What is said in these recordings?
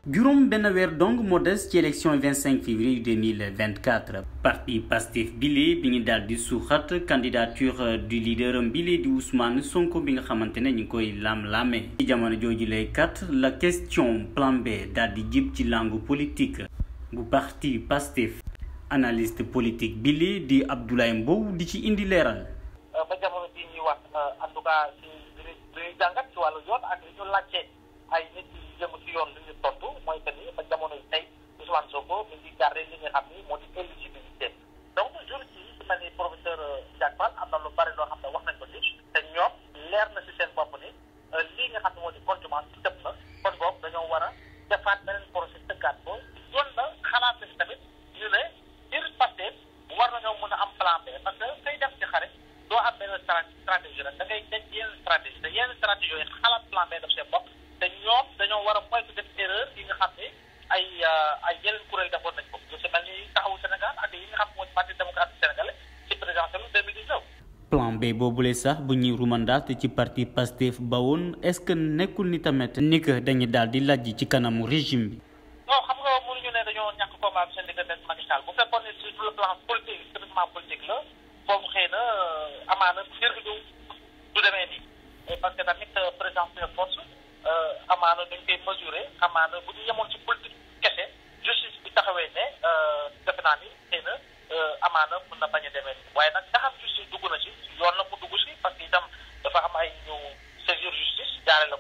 juróom benn weer dong moo des ci élection 25 février 2024 parti Pastef bile bi ngi daal di suuxat candidature du leader bile di Ousmane Sonko bi nga xamante ne ñu ngi koy lam-lame ci jamono jooju lay kat la question plan B daal di jib ci langue politique bu parti Pastef analyste politique bile di Abdoulaye Mbow di ci indi leeral. ba jamono ji ñuy wax en tout cas ci li jàngat ci wàllu yoon ak li ñu laajte ay nit yi jëm ci yoon li ñu tontu mooy que ni ba jamono yi tey Ousmane Sonko mi ngi garder li nga xam ni moo di éligibilité donc juriste yi ci mel ni professeur Diack Fall am na lu bari loo xam ne wax nañ ko ci te ñoom leer na ci seen bopp ni lii nga xam ne moo di contumace ci dëpp na kon boobu dañoo war a defaat beneen procès tëggaat ko yoon na xalaat na ci tamit ñu ne biir Pastef war nañoo mën a am plan B parce que kay def ci xare doo am benn stratégie rek da ngay teg yenn stratégie te yenn stratégie yooyu xalaat plan B def seen bopp te ñoom dañoo war a moytu def erreur yi nga xam ne ay yeneen kuréel defoon nañ ko lu si mel ni taxawu Sénégal ak yi nga xam mooy parti démocratique sénégalais ci présidentielle 2019. plan B boobule sax bu ñuy rumandaat ci parti Pastef bawoon est-ce que nekkul ni tamit ni que dañuy daal di lajj ci kanamu régime bi. non xam nga mënuñu ne dañoo ñàkk combat bi seen diggante ak Macky Sall bu fekkoon ne sur le plan politique strictement politique la foofu xëy na amaana mbir mi du demee nii parce que tamit présence de force amaana dañ koy mesurer amaana bu ñu yemoon ci politique kese justice bi taxawee ne defe naa ni xëy na amaana mën na bañ a demee nii waaye nag nga xam justice dugg na ci yoon la mu dugg si parce que itam dafa am ay ñu saisir justice jaare la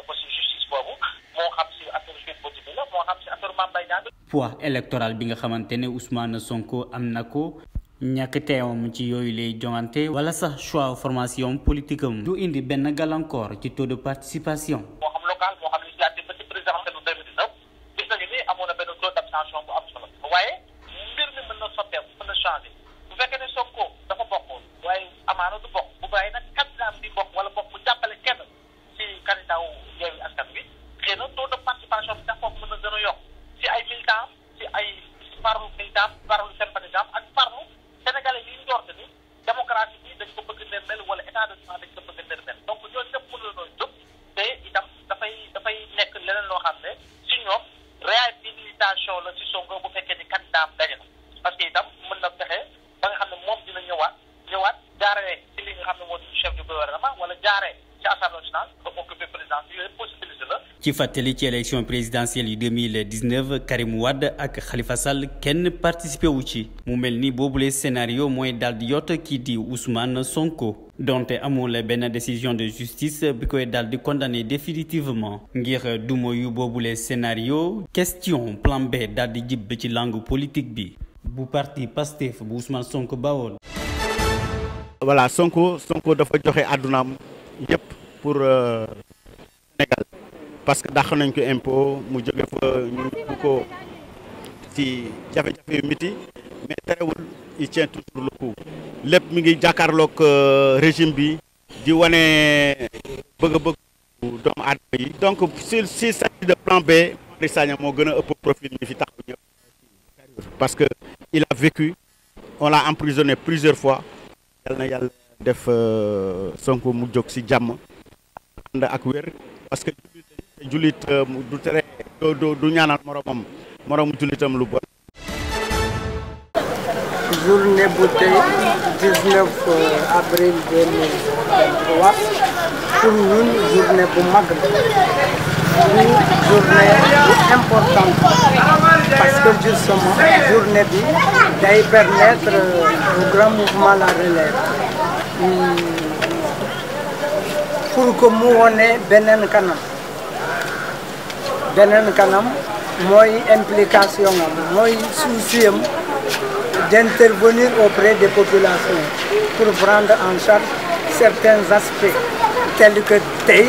ko si justice boobu moo xam si affaire Sweet Beauté bi la moo xam si affaire Mame Mbaye Niang. poids électoral bi nga xamante ne Ousmane Sonko am na ko ñàkk teewam ci yooyu lay joŋante wala sax choix formation politique am du indi benn gàllankoor ci taux de participation. moo xam local moo xam législative ba ci présidentielle 2019 gis nañu ni amoon na benn taux d'abstention bu am solo waaye mbir mi mën na soppeeku mën na changer bu fekkee ne Sonko dafa bokkoon waaye amaana du bokk bu bàyyi nag candidat bi bokk wala bokk bu jàppale kenn ci candidat wu Yewwi Askan Wi xëy na taux de participation bi sax foofu mën na gën a yokk ci ay militants ci ay farlu militants farlu sympathisants ak farlu sénégalais yi ñu doorte ni démocratie bi dañ ko bëgg ndërmel wala état de droit dañ ko bëgg ndërmel donc ñooñu ñëpp mën nañoo jóg te itam dafay nekk leneen loo xam ne si ñoom réhabilitation la si Sonko bu fekkee ni candidat am daje na parce que itam mën na fexe ba nga xam ne moom dina ñëwaat jaaree ci li nga xam ne moo di chef du gouvernement wala jaaree ci assemblée nationale ba occuper présidence yooyu possibilité la. ci fàttali ci élection présidentielle yi 2019 Karim Wade ak Khalifa Sall kenn participé wu ci mu mel ni boobule scénario mooy daal di yott kii di Ousmane Sonko donte amul benn décision de justice bi koy daal di condamné définitivement ngir duma yu boobule scénario question plan B daal di jib ci langue politique bi bu parti Pastef bu Ousmane Sonko bawoon. voilà Sonko dafa joxe àddunaam yëpp pour Sénégal parce que dàq nañ ko impôt mu jóge fa ñu bu ko ci jafe-jafe yu miti mais terewul il tient toujours le coup lépp mi ngi jàkkaarloog régime bi di wane bëgg-bëgg doomu aadama yi donc s'il s'agit de plan B Mari Sagna moo gën a ëpp profil ñi fi taxaw ñëpp parce que il a vécu on l'a emprisonné plusieurs fois yal na yàlla def Sonko mu jóg ci jàmm ànd ak wér parce que jullit du tere du ñaanal moromu jullitam lu bon. journée bu tey 19 avril 2023 pour ñun journée bu mag la journée bu importante parce que justement journée bi day permettre au grand mouvement La Relève pour que mu wone beneen kanam mooy implication am mooy souci am d'intervenir auprès des populations pour prendre en charge certains aspects tels que tey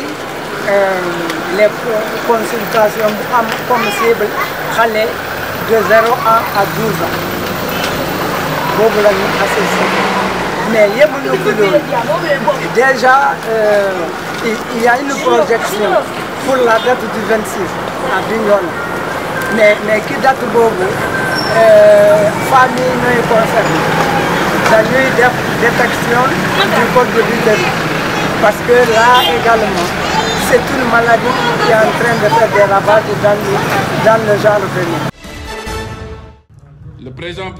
les consultations bu am comme cible xale de 0 ans à 12 ans boobu la ñu associé mais yëpp ñu ko loolu déjà il y a une projection pour la date du 26 à Bignona mais ki date boobu famille ñooy concerné dañuy def détection du code de l'utérus parce que là également c'est une maladie qui est en train de faire des ravages dans le genre venu. Le présent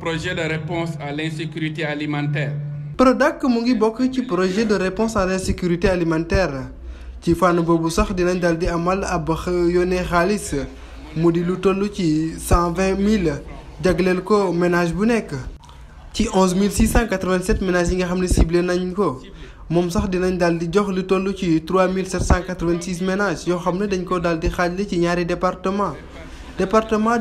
projet de réponse à l'insécurité alimentaire. Prodac mu ngi bokk ci projet de réponse à l'insécurité alimentaire ci fànn boobu sax dinañ daal di amal ab yónnee xaalis mu di lu toll ci 120 000 jagleel ko ménage bu nekk ci 11 687 ménages yi nga xam ne ciblé nañ ko moom sax dinañ daal di jox lu toll ci 3 786 ménages yoo xam ne dañ ko daal di xaajale ci ñaari département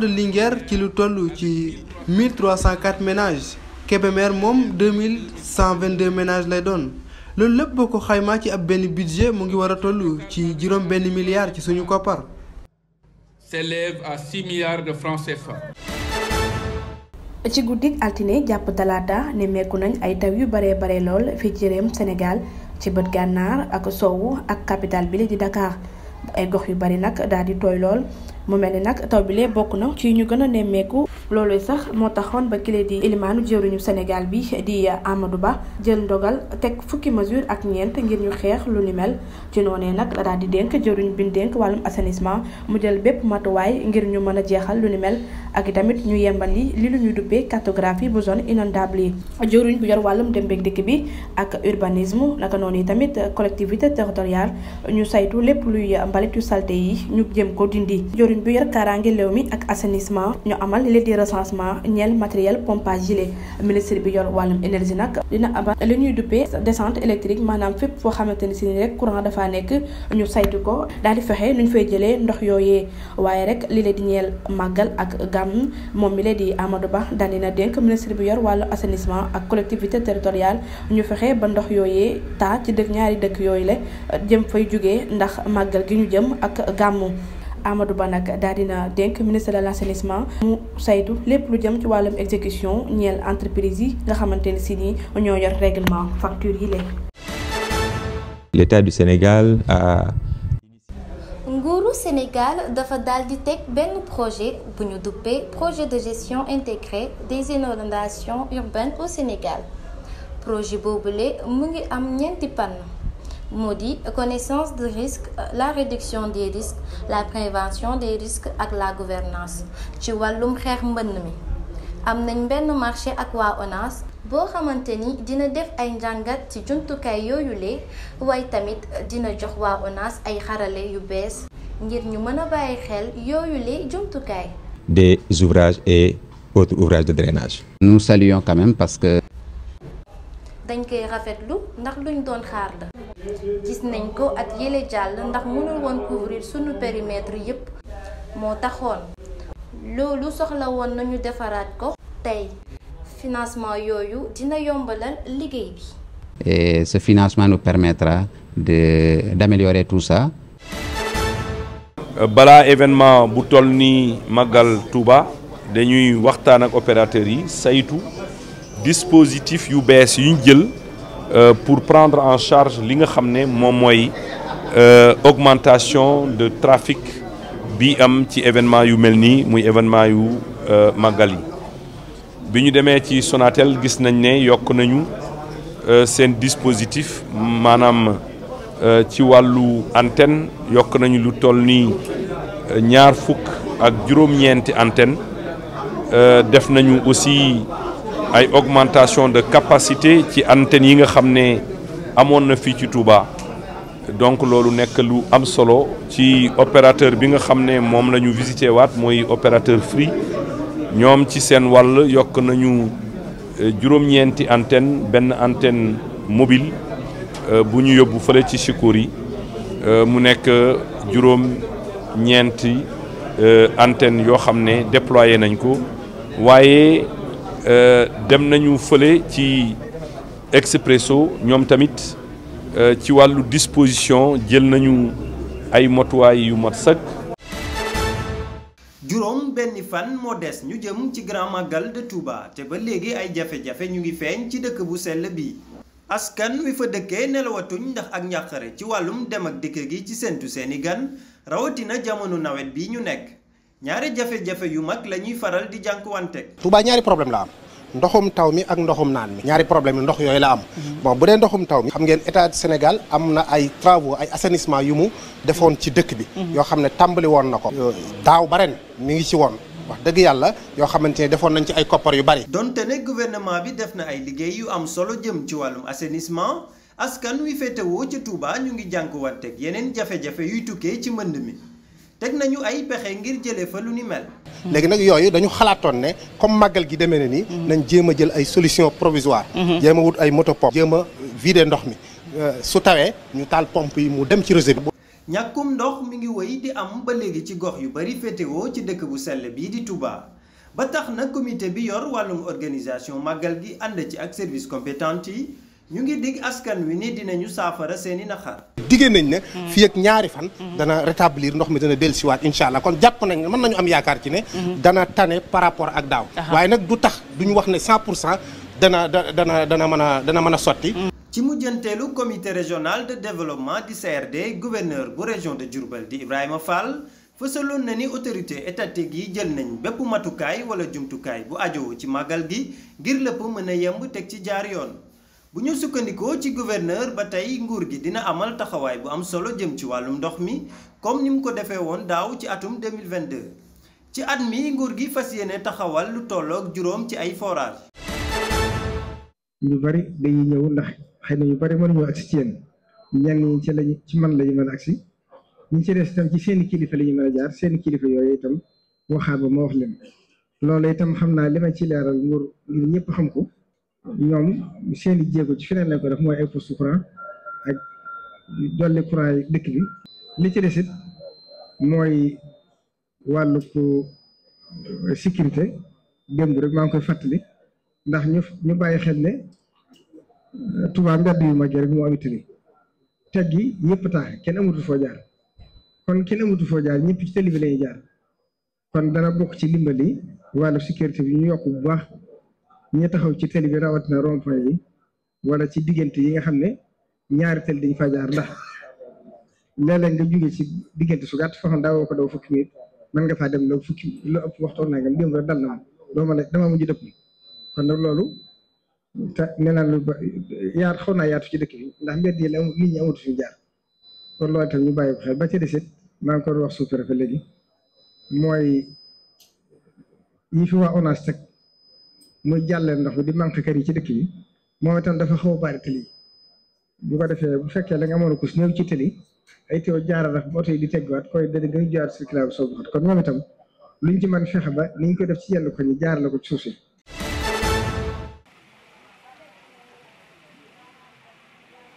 de Linguère ci lu toll ci 1304 ménages Kébémer moom 2122 ménages lay doon loolu lépp boo ko xaymaa ci ab benn budget mu ngi war a toll ci juróom benn milliard ci suñu koppar. S'élève à 6 milliards de francs CFA. ci guddik altine jàpp talaata nemmeeku nañ ay taw yu bare lool fii ci réewum Sénégal ci bët gànnaar ak soowu ak capitale bi di Dakar ay gox yu bari nag daal di tooy lool. mu mel ni nag taw bi lee bokk na ci ñu gën a nemmeeku loolu sax moo taxoon ba kile di ilimaanu jëwriñu Sénégal bi di Amadou Ba jël ndogal teg fukki mesure ak ñeent ngir ñu xeex lu ni mel ci noonee nag la daal di dénk jëwriñ bi dénk wàllum assainissement mu jël bépp matuwaay ngir ñu mën a jeexal lu ni mel ak itamit ñu yembali li lu ñuy duppee cartographie bu zone inondable yi jëwriñ bu yor wàllum dem beeg dikk bi ak urbanisme naka noonu yi tamit collectivité territoriale ñu saytu lépp luy mbalit yu salte yi ñu jëm ko dindi bu yor kaaraange réew mi ak assainissement ñu amal li di recensement ñeel matériel pompage gilet ministre bi yor wàllum énergie nag dina amal li ñuy duppee descente électrique maanaam fépp foo xamante ni si ni rek courant dafa nekk ñu saytu ko daal di fexe nuñ fay jëlee ndox yooyee waaye rek li la di ñeel màggal ak gàmm moom mi la di Amadou Ba daal dina dénk ministre bi yor wàllu assainissement ak collectivité territoriale ñu fexe ba ndox yooyee taa ci ñaari dëkk yooyu la jëm fay jógee ndax màggal gi ñu jëm ak gàmmu Amadou Ba nag daal dina dénk ministre de l'assainissement mu saytu lépp lu jëm ci wàllum exécution ñeel entreprise yi nga xamante ni si nii ñoo yor règlement facture yi léegi. L'État du Sénégal a. nguuru Sénégal dafa daal di teg benn projet bu ñu duppee projet de gestion intégrée des inondations urbaines au Sénégal projet boobule mu ngi am ñeenti pann. moo di connaissance de risque la réduction des risques la prévention des risques ak la gouvernance ci wàllum xeex mbënn mi am nañ benn marché ak waa ONAS boo xamante ni dina def ay njàngat ci jumtukaay yooyu lee waaye tamit dina jox waa ONAS ay xarale yu bees ngir ñu mën a bàyyi xel yooyu lee jumtukaay. Des ouvrages et autres ouvrages de drainage. Nous saluons quand même parce que. dañ koy rafetlu ndax luñ doon xaar la gis nañ ko at yële jàll ndax mënul woon couvrir sunu périmètre yépp moo taxoon loolu soxla woon nañu defaraat ko tey financement yooyu dina yombalal liggéey bi. Et ce financement nous permettra d'améliorer tout ça. balaa événement bu toll ni Magal Touba dañuy waxtaan ak opérateurs yi saytu. dispositif yu bees yu ñu jël pour prendre en charge li nga xam ne moom mooy augmentation de trafic bi am ci événement yu mel nii muy événement yu màggal yi bi ñu demee ci Sonatel gis nañ ne yokk nañu seen dispositif maanaam ci wàllu antenne yokk nañu lu toll nii 20 ak juróom-ñeenti antenne def nañu aussi ay augmentation de capacité ci antenne yi nga xam ne amoon na fii ci Touba donc loolu nekk lu am solo ci opérateur bi nga xam ne moom la ñu visité waat mooy opérateur Free ñoom ci seen wàll yokk nañu juróom-ñeenti antenne benn antenne mobile bu ñu yóbbu fële ci Chikouri mu nekk juróom-ñeenti antenne yoo xam ne déployé nañ ko waaye dem nañu fële ci Expresso ñoom tamit ci wàllu disposition jël nañu ay motuwaay yu mat sëkk. juróom benni fan moo des ñu jëm ci grand magal de Touba te ba léegi ay jafe-jafe ñu ngi feeñ ci dëkk bu sell bi askan wi fa dëkkee nelawatuñ ndax ak njàqare ci wàllum dem ak dikk gi ci séntu seeni gan rawatina jamono nawet bi ñu nekk ñaari jafe-jafe yu mag la ñuy faral di jànkuwanteeg. Touba ñaari problème la am ndoxum taw mi ak ndoxum naan mi ñaari problème ndox yooyu la am bon bu dee ndoxum taw mi xam ngeen état du Sénégal am na ay travaux ay assainissement yu mu defoon ci dëkk bi yoo xam ne tàmbali woon na ko daaw ba ren mi ngi ci woon wax dëgg yàlla yoo xamante ne defoon nañ ci ay koppar yu bari. donte ne gouvernement bi def na ay liggéey yu am solo jëm ci wàllum assainissement askan wi féetewoo ci Touba ñu ngi jànkuwanteeg yeneen jafe-jafe yuy tukkee ci mbënd mi teg nañu ay pexe ngir jëlee fa lu ni mel. léegi nag yooyu dañu xalaatoon ne comme màggal gi demee na ni nañ jéem a jël ay solution provisoire jéem a wut ay moto pompe jéem a vider ndox mi su tawee ñu taal pompe yi mu dem ci réseau bi. ñàkkum ndox mi ngi wéy di am ba léegi ci gox yu bari féetewoo ci dëkk bu sell bii di Touba ba tax na comité bi yor wàllum organisation màggal gi ànd ci ak service compétent yi ñu ngi dig askan wi ni dinañu saafara seeni naxar. diggée nañ ne fii ak ñaari fan dana rétablir ndox mi dana dellusiwaat incha allah kon jàpp nañ ne mën nañu am yaakaar ci ne dana tane par rapport ak daaw waaye nag du tax duñu wax ne 100% dana mën a sotti. ci mujjanteelu comité régional de développement di CRD gouverneur bu région de Diourbel di Ibrahima Fall fësaloon na ni autorité étatique yi jël nañ bépp matukaay wala jumtukaay bu ajoo ci màggal gi ngir lépp mën a yemb teg ci jaar yoon. bu ñu sukkandikoo ci gouverneur ba tey nguur gi dina amal taxawaay bu am solo jëm ci wàllum ndox mi comme ni mu ko defee woon daaw ci atum 2022 ci at mi nguur gi fas yéene taxawal lu tolloog juróom ci ay forage. ñu bari dañuy ñëw ndax xëy na ñu bari mënuñoo agsi ci yéen ñenn ñi ci man lañu mën a agsi ñi ci des itam ci seeni kilifa la ñu mën a jaar seeni kilifa yooyu itam waxaat ba ma wax leen loolu itam xam naa li ma ci leeral nguur ngir ñëpp xam ko. ñoom seeni jéego ci feneen lañ ko def mooy ay poste courant ak dolli courant yi dëkk bi li ci desit mooy wàllu ko sécurité démb rek maa ngi koy fàttali ndax ñu bàyyi xel ne Touba mbedd yu mag rek moo am tali teg gi yëpp tax kenn amatu foo jaar kon kenn amatu foo jaar ñëpp ci tali bi lañuy jaar kon dana bokk ci dimbali wàllu sécurité bi ñu yokk bu baax ñi taxaw ci tali bi rawatina rond-point yi wala ci diggante yi nga xam ne ñaari tali dañ fa jaar ndax léeg-léeg nga jógee ci diggante su gàtt foo xam daa woo ko daw fukki minute mën nga faa dem la fukki lu ëpp waxtu nangam démb rek dal na ma doo ma dama mujj dëpp kon nag loolu te nee naa lu xaw naa yaatu ci dëkk bi ndax mbedd yi la nit ñi amatu fi jaar kon loolu itam ñu bàyyi ko xel ba ca desit maa ngi ko wax sous-préfet léegi mooy yi fi waa ONAS teg muy jàllee ndox mi di manqué kër yi ci dëkk bi moom itam dafa xaw a bari tali bu ko defee bu fekkee la nga amoon ko si néew ci tali ay teew jaara daf ba oto yi di tegguwaat koy da gën a jaar circulation soobu kon moom itam luñ ci mën fexe ba ni ñu ko def ci yenn ko ñu jaar la ko ci suuf si.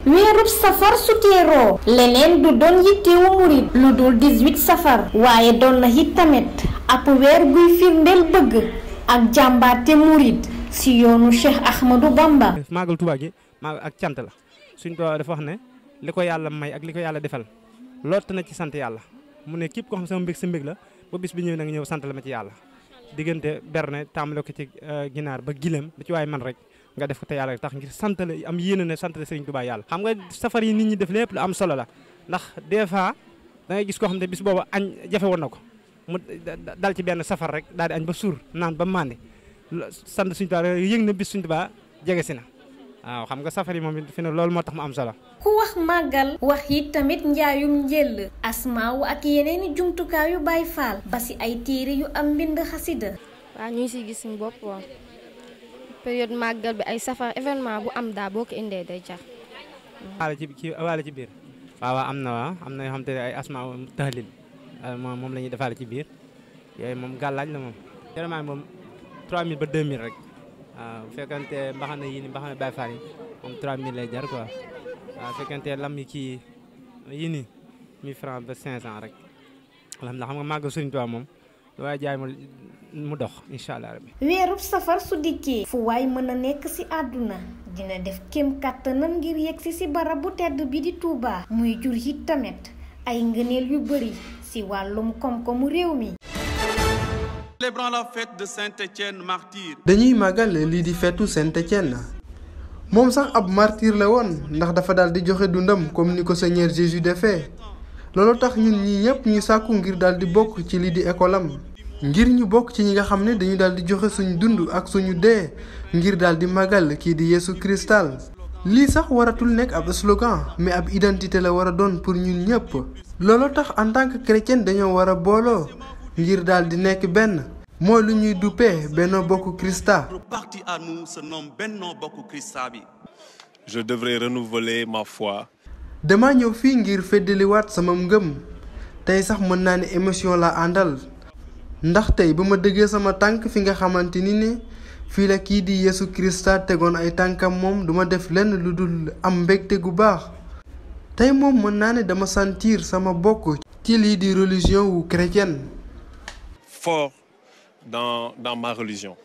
weerub safar su teeroo leneen du doon yittewu murit lu dul 18 safar waaye doon na it tamit ab weer guy firndeel bëgg ak jàmbaarte murit si yoonu Cheikh Ahmadou Bamba. maagal Tuubaa gi maagal ak cant la suñ Tuubaa dafa wax ne li ko yàlla may ak li ko yàlla defal lott na ci sant yàlla mu ne képp koo xam sama mbég sa mbég la ba bis bi ñëw nag ñëw sant la ma ci yàlla diggante berne tàmbale ko ci ginaar ba gileem da ci waay man rek nga def ko te yàlla tax ngir sant la am yéene ne sant la Sëriñ Tuubaa yàlla. xam nga safar yi nit ñi def lépp lu am solo la ndax des fois da ngay gis koo xam ne bis boobu añ jafe woon na ko mu dal ci benn safar rek daal di añ ba suur naan ba màndi sant Sëriñ Tuubaa yëg na bis Sëriñ Tuubaa jege si na waaw xam nga safar yi moom fi ne loolu moo tax mu am solo. ku wax màggal wax yi tamit njaayum njëll asmaaw ak yeneeni jumtukaay yu Baay Faal ba si ay téere yu am mbind xasida. waaw ñu ngi siy gis suñu bopp waaw période màggal bi ay safar événement bu am daa boo ko indee day jar. waale ci biir waaw am na yoo xam te ne ay asmaaw tahlil moom la ñuy defaale ci biir yooyu moom gàllaaj la moom. vraiment moom 3000 ba 2000 rek. waaw bu fekkente mbaxana yi ni mbaxana Baay Faal yi moom 3000 lay jar quoi waaw fekkente lam yi kii yi ni 1000 francs ba 500 rek alhamdulilah xam nga màggal Sëriñ Tuubaa moom lu waaye jaay mu dox incha allah rabbi. weerub safar su dikkee fu waay mën a nekk ci àdduna dina def kéem kàttanam ngir yegg si barab bu tedd bi di Touba muy jur it tamit ay ngëneel yu bari ci wàllum koom-koomu réew mi. Célébrant la fête de Saint-Étienne martyr. dañuy màggal lii di feetu Saint-Étienne moom sax ab martyr la woon ndax dafa daal di joxe dundam comme ni ko Seigneur Jésus defee loolu tax ñun ñii ñëpp ñu sàkku ngir daal di bokk ci lii di école am ngir ñu bokk ci ñi nga xam ne dañu daal di joxe suñu dund ak suñu dee ngir daal di magal kii di Yeesu Kristal. lii sax waratul nekk ab slogan mais ab identité la war a doon pour ñun ñëpp. looloo tax en tant que chrétien dañoo war a booloo ngir daal di nekk benn. mooy lu ñuy duppee Benno Bokk Krista. Notre parti à nous se nomme Benno Bokk Krista bi. Je devrais renouveler ma foi. dama ñëw fii ngir feddaliwaat sama ngëm tey sax mën naa ne émotion la àndal ndax tey ba ma dëggee sama tànk fi nga xamante ni ne fii la kii di Yeesu Krista tegoon ay tànkam moom duma def lenn lu dul am mbégte gu baax. tey moom mën naa ne dama sentir sama bokk ci lii di religion wu chrétienne. Fort dans ma religion.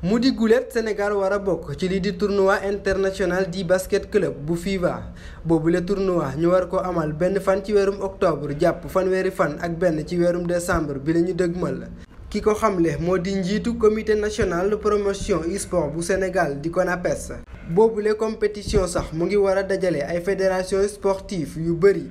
mu di gulet Sénégal war a bokk ci lii di tournoi international di basket club bu FIBA boobule tournoi ñu war ko amal benn fan ci weerum octobre jàpp fanweeri fan ak benn ci weerum décembre bi la ñu dëgmal. ki ko xamle moo di njiitu comité national de promotion e-sport bu Sénégal di CONAPES. boobule compétition sax mu ngi war a dajale ay fédération sportive yu bëri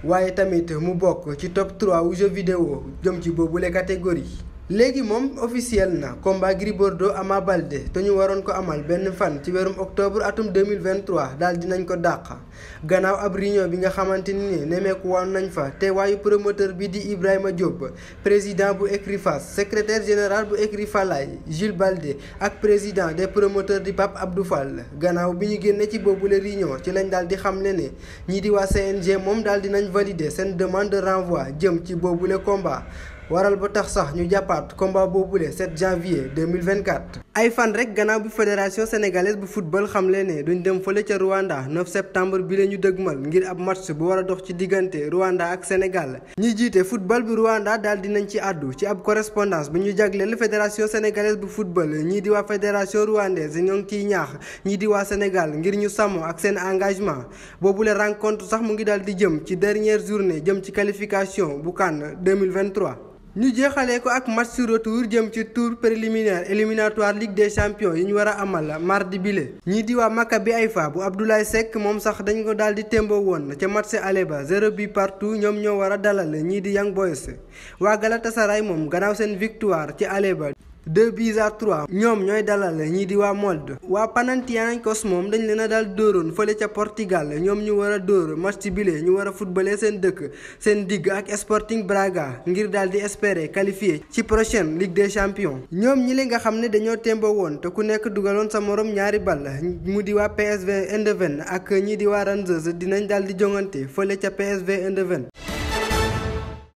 waaye tamit mu bokk ci top 3 wu jeu vidéo jëm ci boobule catégorie. léegi moom officiel na combat Gris Bordeaux Ama Baldé te ñu waroon ko amal benn fan ci weerum octobre atum 2023 daal dinañ ko dàq gannaaw ab réunion bi nga xamante ni nemeeku woon nañ fa te waayu promoteur bi di Ibrahima Diop président bu écurie Fass secrétaire général bu écurie Falaye Jules Baldé ak président des promoteurs di Pape Abdou Fall. gannaaw bi ñu génne ci boobule réunion ci lañ daal di xamle ne ñii di waa CNG moom daal dinañ valider seen demande de renvoi jëm ci boobule combat. waral ba tax sax ñu jàppaat combat boobule 7 janvier 2024. ay fan rek gannaaw bi fédération sénégalaise bu football xamle ne duñ dem fële ca Rwanda 9 septembre bi la ñu dëgmal ngir ab match bu war a dox ci diggante Rwanda ak Sénégal. ñi jiite football bi Rwanda daal dinañ ci àddu ci ab correspondance bi ñu jagleel fédération sénégalaise bu football ñii di waa fédération rwandaise ñoo ngi ciy ñaax ñii di waa Sénégal ngir ñu sàmm ak seen engagement boobule rencontre sax mu ngi daal di jëm ci dernière journée jëm ci qualification bu CAN 2023. ñu jeexalee ko ak match retour jëm ci tour préliminaire éliminatoire Ligue des champions yi ñu war a amal mardi bile. ñii di waa Maccabi Haïfa bu Abdoulaye Seck moom sax dañ ko daal di témboo woon ca match aller ba 0 but partout ñoom ñoo war a dalal ñii di Young Boys. waa Galatasaray moom gannaaw seen victoire ci aller ba 2-3 ñoom ñooy dalal ñii di waa Molde. waa Panathinaikos moom dañ leen a daal dóoroon fële ca Portugal ñoom ñu war a dóor match bile ñu war a footballé seen dëkk seen digg ak Sporting Braga ngir daal di espérer qualifier ci prochaine Ligue des champions. ñoom ñi li nga xam ne dañoo tembo woon te ku nekk dugaloon sa morom ñaari ball mu di waa PSV Eindhoven ak ñii di waa Rangers dinañ daal di jongante fële ca PSV Eindhoven.